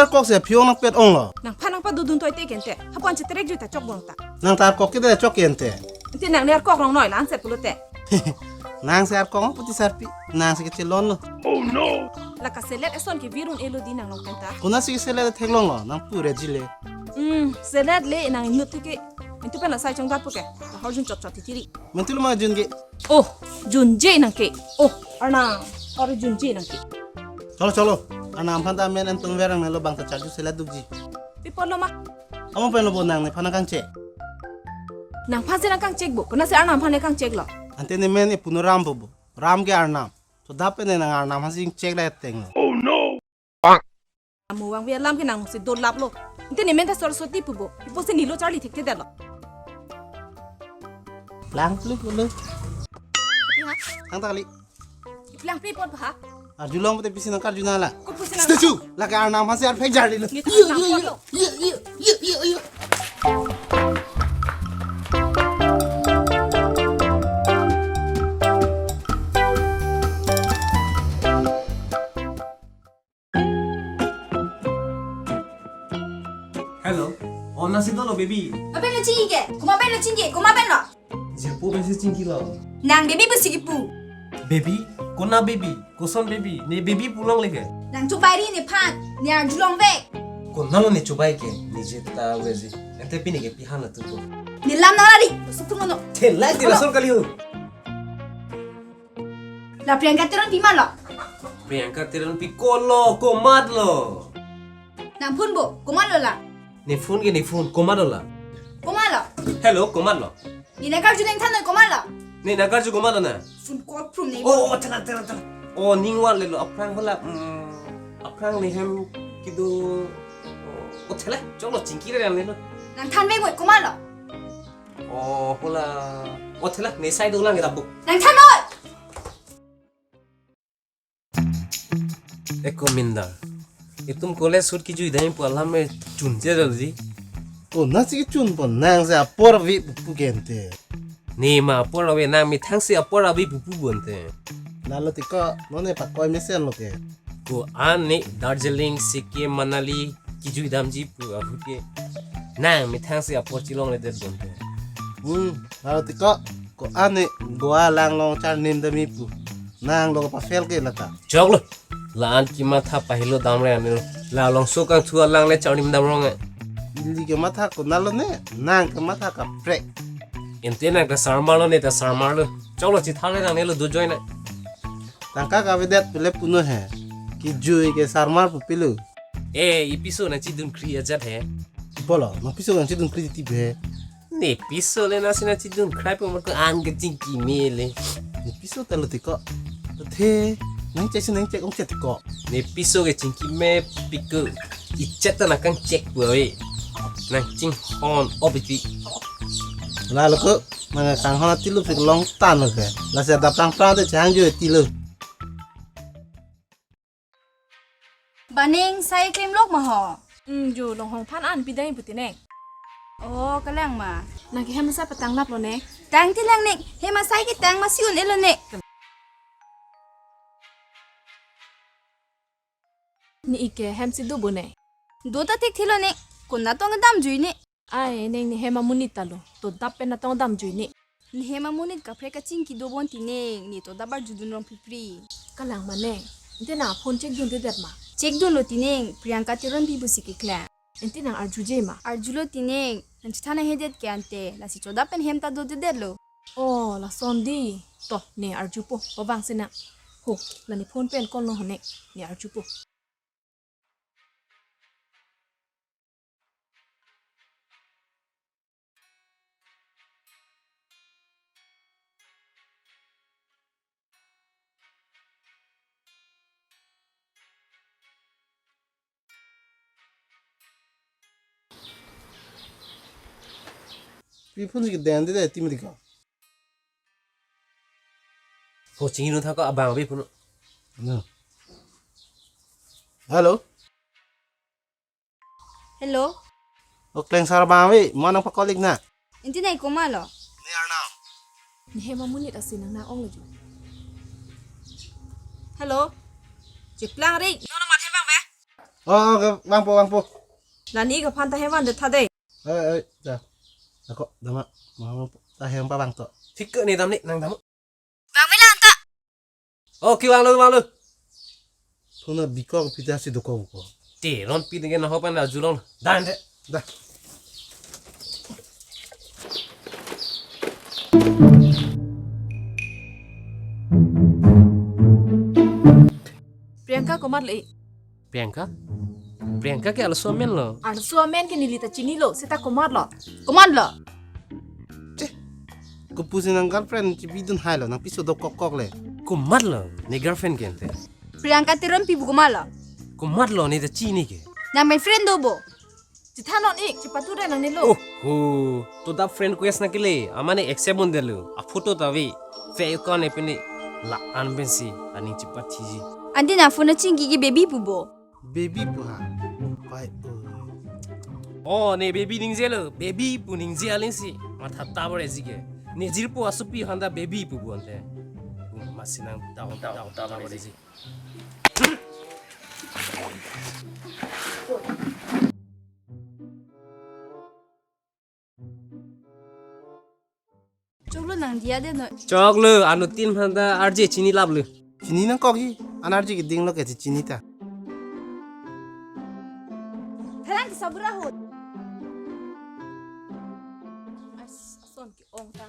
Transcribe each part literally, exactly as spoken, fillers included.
Kok si aphi-ong nangpet onglo. Nangphan nangpadodun toi te kente. Hapon cheterek jui ta chok bong ta. Nang ta arkok ke de chok kente. Ente nang ne arkok longnoi la-an set pulote. Nang si arkok puti sarpi. Nang si kechelon lo. La kaselet eson ke virun elo di nang long kenta. Konat si keselet theklonglo. Nang pure jile. Hmm, selet le nang inut theke. Mentu pen asai chongdat puke. Lahor jun chot chot titiri. Mentu lo ma jun ke. Oh, junje nang ke. Oh, Arnam. Hor junje nang ke. Cholo, cholo. Arnam aphan ta men entung verang melo bang ta charju selet dukji. Pi apotlo ma? Amo pen lo bo nang nephan nangkangchek. Nangphan si nangkangchek bo. Konat si Arnam aphan nangkangchek lo. Ante ne men e puno Ram bo bo. Ram ke Arnam. To dap pen ne nang Arnam aphan si chek dai teng lo. Amo vangve alam ke nang si dolap lo. Ante ne men ta Saraswati pu bo. Ipo si nilo charli thekthedetlo. Lang pli pli. Pi ha? Hang ta kali. Iplang pi apot ba ha? Arjulong pute pisi nangkarju nang la. Ko pusi nang. Setuju. Lake Arnam aphan si arphek jarli lo. Ni ta nang apot lo. Iyo, iyo, iyo, iyo, iyo. Hello. Oh, nang si dolo, baby. Aben lo chingki ke? Komat pen lo chingki? Komat pen lo? Jirpo pen si chingkilo. Nang baby pusi kipu. Baby? Konat baby? Koson baby? Ne baby pu longle ke? Nang chubai ri nephan. Ne arjulongve. Konatlo ne chubai ke? Nije ta aveji. Ante pini ke pi han atum ko. Ne lam nang lari. Sukun mono. Thelai thelai. Kono. Lason kali ho. La Priyanka Teronpi ma lo? Priyanka Teronpi kolo, komatlo? Nang phone bo, komatlo la? Ne phone ke ne phone, komatlo la? Komatlo? Hello, komatlo? Ne nangkarju nangthan noi, komatlo? Ne nangkarju komatlo na? Phone call from ne. Oh, oh, thala, thala, thala. Oh, ning vanlelo, aphrang hala, mm, aphrang ne hem kedo, oh, oh, thala, choklo chingki re nang lelo. Nangthan me goi, komatlo? Oh, hala. Oh, thala, ne sai dolang kita bu. Nangthan noi! Eko minda. Itum college shoot kejui dam pu alam me chunche dalji. Konat si kechun pon, nang si apor ave pupu kente. Ne ma apor ave, nang methang si apor ave pupu bonte. Lalo tiko, non ne pakoi mesen lo ke. Ko-an ne Darjeeling, Sikkim, Manali kejui damji pu ahut ke. Nang methang si apor chelongledet bonte. Hmm, lalo tiko, ko-an ne Goa langlong charnim dam-i pu. Nang lo pa-fail ke lata. Choklo. La-an kematha pahelo damre anelo. La longso kangthu alang le charnim damrong e. Ili kematha konatlo ne, nang kematha kaprek. Ante nang ta sarmar lo ne ta sarmar lo. Choklo chithar le nangnelo do join ne. Tangka kavedet pule puno he. Kejui ke sarmar pu pilo. Eh, ipiso nangchedun kri ajat he. Bolo, nangpiso nangchedun kri titi he. Ne piso le nasi nangchedun krai pu mat ko-an kachingki mele. Ne piso ta lo tiko. Athe, nangchek si nangchek ongchek tiko. Ne piso ke chingki mepik ko. Ichet ta nangkangchek pu ave. Nangchinghon opipi. Lalo ko, nangkanghon atilo pik long tan lo ke. Lasi adap tang tang te chang jo tilo. Baning sai klemlok ma ho? Hmm, jo longhong phan an pidai puti ne. Oh, kalang ma. Nang ke hem asai patang laplo ne. Tangte lang ne. Hem asai ketang ma si un-elo ne. Ne ike hem si do bo ne. Do ta thekthelo ne. Konat tong damjui ne. Ai, neng ne hem amonit ta lo. To dap pen atong damjui ne. Ne hem amonit kaprek kachingki do bonti neng, ne to dap arjudun rong pripri. Kalang ma neng. Ante nang phone check dundedet ma? Check dunlo ti neng, Priyanka Teronpi pusi keklang. Ante nang arjuje ma? Arjulo ti neng, nang chethan nanghedet ke ante, lasi chodap pen hem ta dodedetlo. Oh, lason di. To, ne arjupo, pavang si nang. Ho, la ne phone pen call lo ho neng, ne arjupo. Pi phone si kedeng de, de, timi diko. Ho, chingki nung thako abang ave phone. No. Hello. Hello. O Klengsar abang ave, mo nangpa-call ik na. Ante nang komatlo? Ne Arnam. Ne hem amonit asi nang nang-ong laju. Hello. Cheplang ri. Non amat hem abang ave. Oh, oh, ke, vangpo, vangpo. Lani ik aphan ta hem vandet tha dei. Eh, eh, da. Ako, dama, mama, ta hem pavangto. Thik ke ne damne, nang dam. Vangme lang ta. Oh, kevanglo, vanglo. Thuna bikok pita si dokok ko. Te, ron pi dengan ho pan la julong. Dan de. Da. Priyanka komatlo? Priyanka? Priyanka ke arloso amen lo. Arloso amen ke neli ta chinilo, seta komatlo? Komatlo? Che, kopusi nang girlfriend chibidun hailo, nang piso dokok kok le. Komatlo, ne girlfriend ke ante? Priyanka Teronpi pu komatlo? Komatlo, ne ta chini ke? Nang my friend do bo. Chithanon ik, chipatu dai nangnelo. Oh, ho. To da friend request nangkele, amane accept un detlo. A photo ta ave. Fake account ne pini la-an pensi, aning chipathiji. Ante nang phone chingki ke baby pu bo. Baby pu ha. Pai, oh. Oh, ne baby ningjelo, baby pu ningje alingsi. Matha ta bore ji ke. Ne jirpo asopi aphan ta baby pu bo ante. Masi nang ta ta ta bore ji. Choklo nang diya de noi. Choklo, anuttin aphan ta arje chini laplo. Chini nangkok hi, an arje keding lo ke chini ta. Pherang ke sabura hut. As, ason ke-ong ta.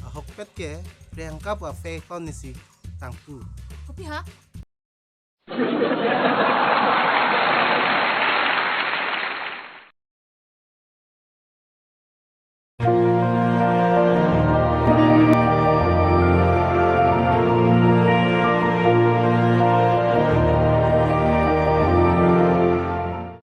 Ahokpet ke, Priyanka pu a-fake account nisi tangpu. Kopi ha?